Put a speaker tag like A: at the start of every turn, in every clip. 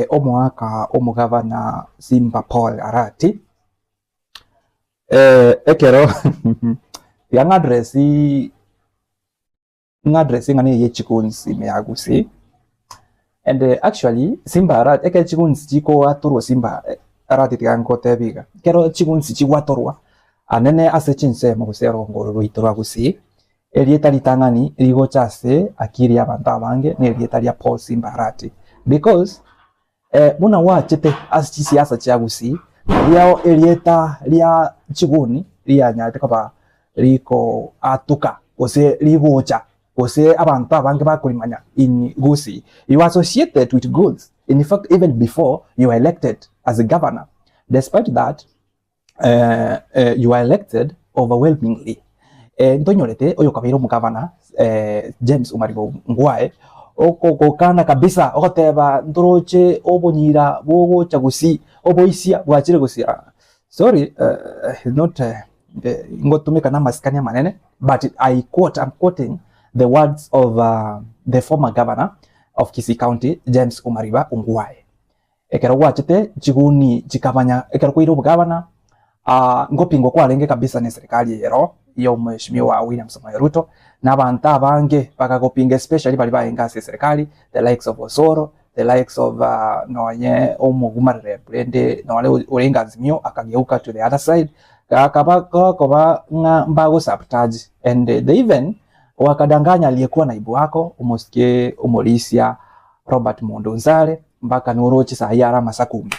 A: Omoaka omogabana Simba Paul Arati, ekero tiga ng'address ng'address eng'ana eye ye chigoons ime ya Gusii, and actually Simba Arati ekero chigoons chikoatorwa Simba Arati tiga ngotebie iga, ekero chigoons chigwatorwa anene ase chinsemo gose orongo oro rwaito rwa Gusii, Erieta ritang'ani rigocha ase akiri y'abanto abange nerieta ria Paul Simba Arati because buna gwachete ase chisiasa chia Gusii riao erieta ria chiguni rianyarete koba rikoatuka gose rigocha gose abanto abange bakorimanya in Gusii. You are associated with goons in fact even before you were elected as a governor despite that you are elected overwhelmingly. Ntonyorete oyokabeire omogavana James Omariba Ongwae, okogokana kabisa ogoteba ntoroche obonyira bogocha gusii, oboisia bwachire gusii. Sorry not ngotumeka na amasikani amanene but I quote, I'm quoting the words of the former governor of Kisii County James Omariba Ongwae. Ekero gwachete chiguni chikabanya, ekero kwaire obogabana, ngopingwa kwarenge kabisa ne serikali eye ero ya omheshimiwa William Samoei Ruto, na abanto abange bakagopinga especially baria barenge ase eserikali, the likes of Osoro, the likes of nonye omogumarire rende nonye orenge Azimio akageuka to the other side, akaba gakoba ng'a mbago sabotage and they even wakadanganya aliyekuwa naibu wako omosike omorisia Robert Mondo Nsare, mpaka noroche sayi are amasaku ime.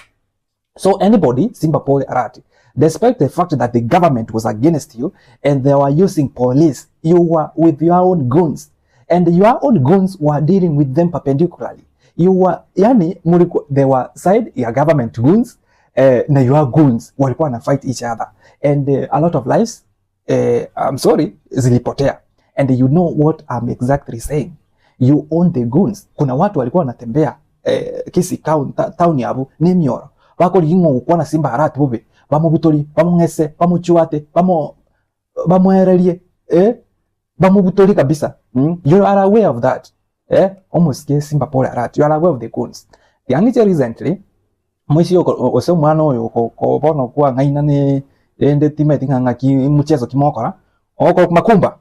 A: So anybody Simba Paul Arati despite the fact that the government was against you and they were using police you were with your own goons and your own goons were dealing with them perpendicularly you were yani muliku, they were side ya government goons eh, na your goons walikuwa na fight each other and eh, a lot of lives eh, I'm sorry zilipotea and you know what I'm exactly saying you own the goons kuna watu walikuwa wanatembea eh, Kisii town, ta, town yabo nemioro bakori ing'o gokwana Simba Arati bobe bamobutori bamong'ese bamochuate bamo bamoererie eh, bamobutori kabisa mm? you are aware of that eh, omosike Simba Paul Arati you are aware of the goons yang'iche recently Moisia oko gose omwana oyo oko ko bono kwang'aina ne rende timanyeti ng'a ng'aki mchezo ki mogokora, ogokorokwa makumba.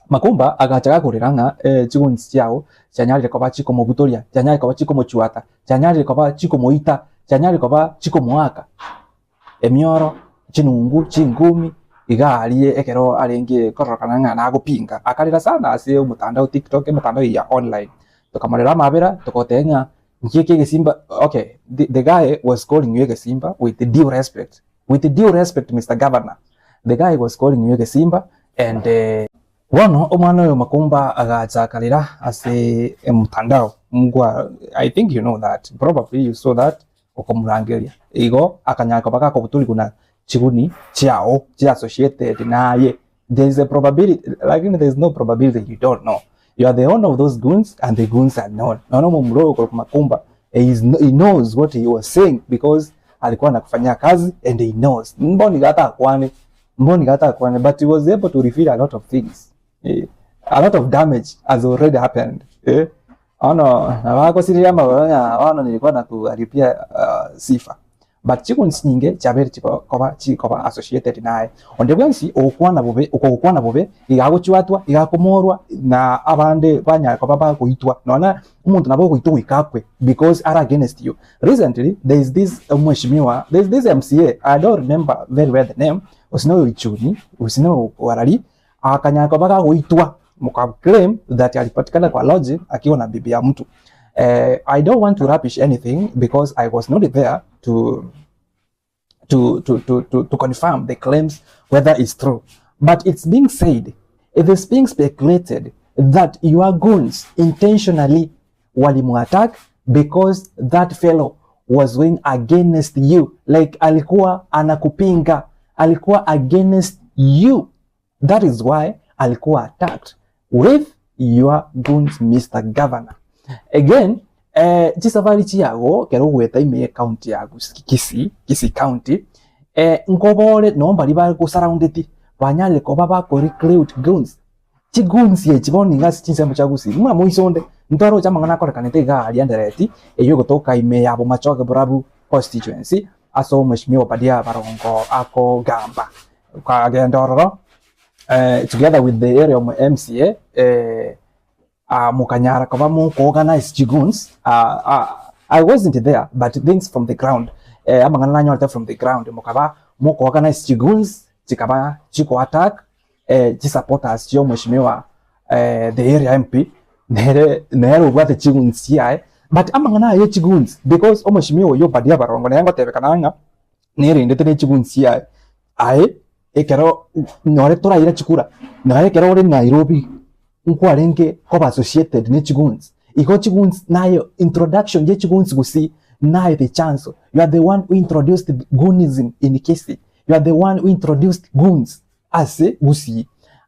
A: Makumba agacha gakorera ng'a chigoons chiago chianyarire koba chikomobutoria, chianyarire koba chikomochuata, chianyarire koba chikomoita, chianyarire koba chikomoaka emioro, chinungu, chingumi, iga aria ekero arenge kororokana ng'a nagopinga, akarera sana ase omotandao tiktok, emetandao eye ya online. Tokamorera amabera, togoteba ng'a Nki eke egesimba okay the, the guy was calling you egesimba with due respect with due respect Mr. Governor the guy was calling you egesimba and eh, bono omwana oyo Makumba agacha akarera ase emtandao mgwa I think you know that probably you saw that okomorangeria igo akanyara koba gakobutorigwa na chiguni chiao chi associated naye There is a probability, lakini there is no probability you don't know. You are the owner of those goons and the goons are known. Naona mumro uko Makumba, he, is, he knows what he was saying because alikuwa anakufanyia kazi and he knows. Mboni gata akwane, mboni gata akwane, but he was able to reveal a lot of things. Eh, a lot of damage has already happened. Eh, ono na bakosirira amagoro ng'a bono nilikuwa nakuharibia uh, sifa but chigoons nyinge chiabeire chikoba chikoba associated naye. Onde bwensi ogokwana bobe okogokwana bobe iga agochwatwa iga akomorwa na abande banyare koba bagoitwa nonya omonto nabo ogoitwa goika akwe because are against you. Recently there is this omweshimiwa there is this MCA I don't remember very well the name gose noyo Ichuni gose noyo Warari akanyara koba gagoitwa moka claim that alipatikana kwa lodge akiwa na bibi ya mtu. Eh, I don't want to rubbish anything because I was not there to to, to, to, to, to confirm the claims whether it's true. But it's being said, it is being speculated that your goons intentionally walimuattack because that fellow was going against you like alikuwa anakupinga, alikuwa against you. That is why alikuwa attacked with your goons Mr. Governor. Again, eh, chisafari chiago kero ogweta ime ye county ya Kisii, Kisii County, eh, nkobore no mbari bagosaraundeti banyare koba bako recruit goons. Chigoons echi bono nigo ase chinsemo chia Gusii, buna moiso onde, ntwaroche amang'ana akorekanete iga aria Ndereti, eyio egotoka ime ya Bomachoge Borabu constituency, ase omweshimiwa Obadia Barongo akogamba. Okagenda ororo together with the area MCA mokanyara koba moko organize chigoons, I wasn't there but things from the ground, amang'ana nanyorete from the ground, mokaba moko organize chigoons chikaba chiko attack chisupporters chia omweshimiwa the area MP nere nere obwate chigoons chiaye, but amang'ana aya ye chigoons because omweshimiwa oyio Obadia Barongo nere ngotebekana ng'a nerendete ne chigoons chiaye, aye ekero nore toraira chikura, nonye ekero ore Nairobi nkwarenge koba associated ne chigoons, igo chigoons naye introduction ye chigoons gusii naye the chanzo, you are the one who introduced goonism in Kisii, you are the one who introduced goons ase Gusii.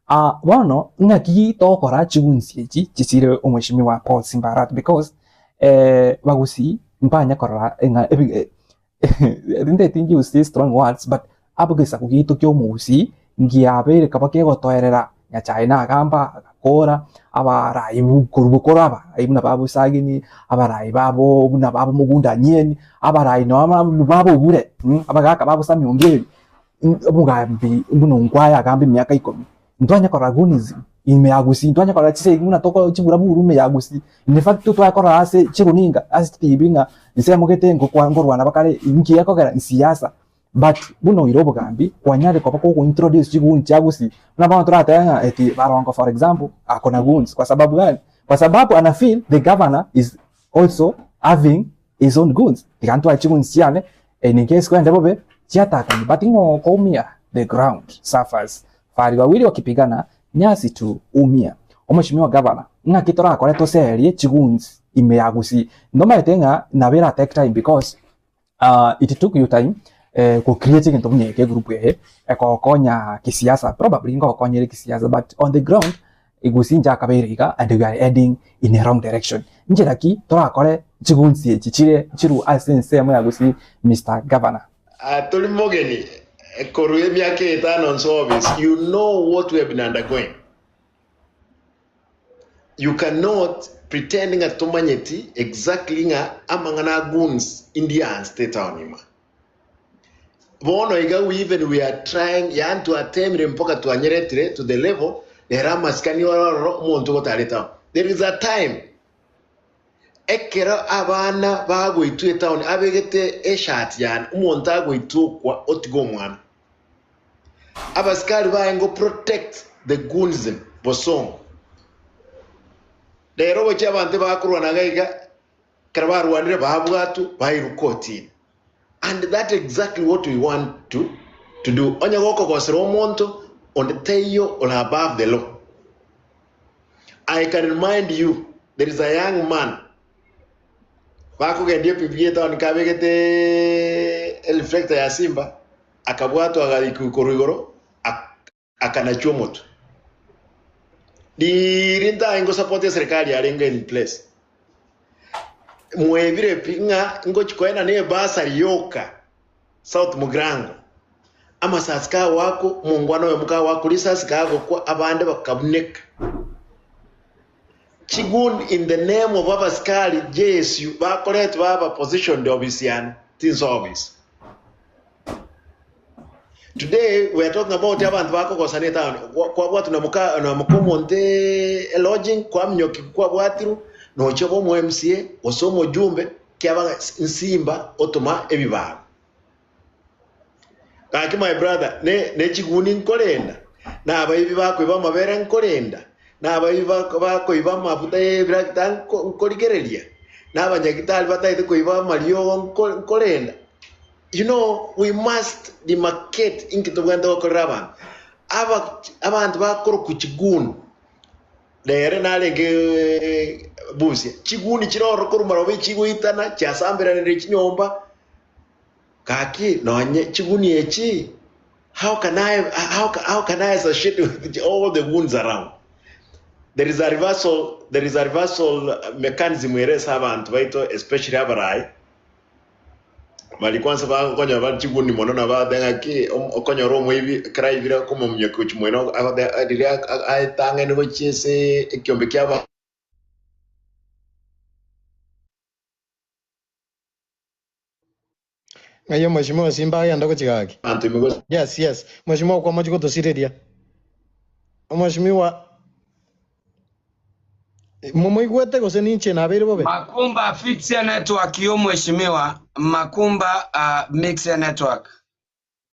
A: Aa bono ng'aki togokora chigoons echi chisire omweshimiwa Paul Simba Arati because bagusii mbanya korora ng'a ebi Rinde tingi use strong words but egesaku giaito kia omogusii ngiabeire kaba kegotoerera Nyachae nagamba agakora, abarai korwa bokoro abarai buna ba Busagini, abarai babo buna babo Mugunda Anyeni, abarai nonye babo Obure, abagaka ba Bosami Ongeri, omogambi buna Onkwaya agambe emiaka ikomi. Ntwanye korora goons ime ya Gusii, ntwanye korora chisegi buna toko chiburaburu ime ya Gusii. In fact totware korora ase chiruninga, ase chitibi ng'a ensemo gete ngokwa ngorwana bakare inki gekogera nsiasa. But buna oire obogambi, kwanyare koba kogo introduce chigoons chia Gusii, buna bono toratebe ng'a eti Barongo for example ako na goons kwa sababu gani? Kwa sababu ana feel the governor is also having his own goons, tiga ntware chigoons chiane in case kwende bobe chiatakani but ng'o okoumia the ground suffers Fahari wawili wakipigana nyasi tu umia. Omweshimiwa gavana, ng'aki torakore toserie chigoons ime ya Gusii? Ntomaete ng'a nabo era take time because it took you time go create egento buna eke egroup eye ekogokonya kisiasa probably ngogokonya ere kisiasa but on the ground Gusii inche akabeire iga and we are heading in a wrong direction. Nchera ki torakore chigoons echi chire chirwe ase ensemo ya Gusii Mister Governor?
B: Tori mogeni korwa emiaka etano nse office, you know what we have been undergoing. You cannot pretend ng'a tomanyeti exactly ng'a amang'ana a goons indianste etown ima. Bono iga we even we are trying yaani twatemire mpaka twanyeretire to the level rero amasikani ore ororo omonto ogotara etown. There is a time Ekero abana bagoitwa etaoni abegete eshati yane, omonto agoitwa okwa otiga omwana. Abasikari baye ngo protect the goons bosongo. Rero gochia abanto bakorwana iga iga, ekero barwanire babwatwa bairwa kotini. And that exactly what we want to to do. Onye gokogosera omonto onde taiyo ore above the law. I can remind you there is a young man bakogendia epikipiki etown kabegete ereflector ya Simba akabwatwa agarikwa korwa igoro akanachwa omotwe. Riiri ntae ngosupport eserikali yarenge in place. Mwebire pi ng'a ngochi koenana ebasari yoka South Mugirango. Amasasi kagwakwa, omongwana oyomo kagwakwa risasi kagokwa, abande bakabuneka. Chigun in the name of abasikari JSU bakoretwa baba positioned office yane, tinsoa office. Today we are talking about abanto bakogosana etown, kwabwatwa na moka na moka omonto elodging, kwaminyokiwa kwabwatirwe, nochia obe omo MCA gose omojumbe, kiaba ng'a nsimba otoma ebibago. Gaki my brother ne ne chiguni nkorenda, na abaibi bakoiba amabere nkorenda, na abaibi bakoiba amafuta y'ebirakita nkorigereria, na abanyagitari bataete koiba amariogo nkorenda. You know we must demarcate inki tobwenerete gokorera abanto. Aba abanto bakorokwa chiguni, rero narenge busia, chiguni chire ororo korwa maroba echigoitana chiasamberanire chinyomba. Gaki nonye chiguni echi, how can I, how, how can I associate with all the wounds around? There is a reversal, there is a reversal mechanism ere ase abanto baito especially abarai. Baria kwansa bagokonyora bare chiguni mono nabo bagoteba ng'aki okonyora omoibi ekero aibire okomominyokia gochia moino agoteba riria aetang'ani gochia ase ekiombe kiaba.
C: Ng'ai omweshimiwa Simba agenda gochia gaki?
B: Abanto ime gose.
C: Yes, yes. Mweshimiwa okwo omochie gotosireria. Omweshimiwa momoigwete gose ninche nabeire bobe?
D: Makumba fix ya network yo mheshimiwa Makumba uh, mix ya network.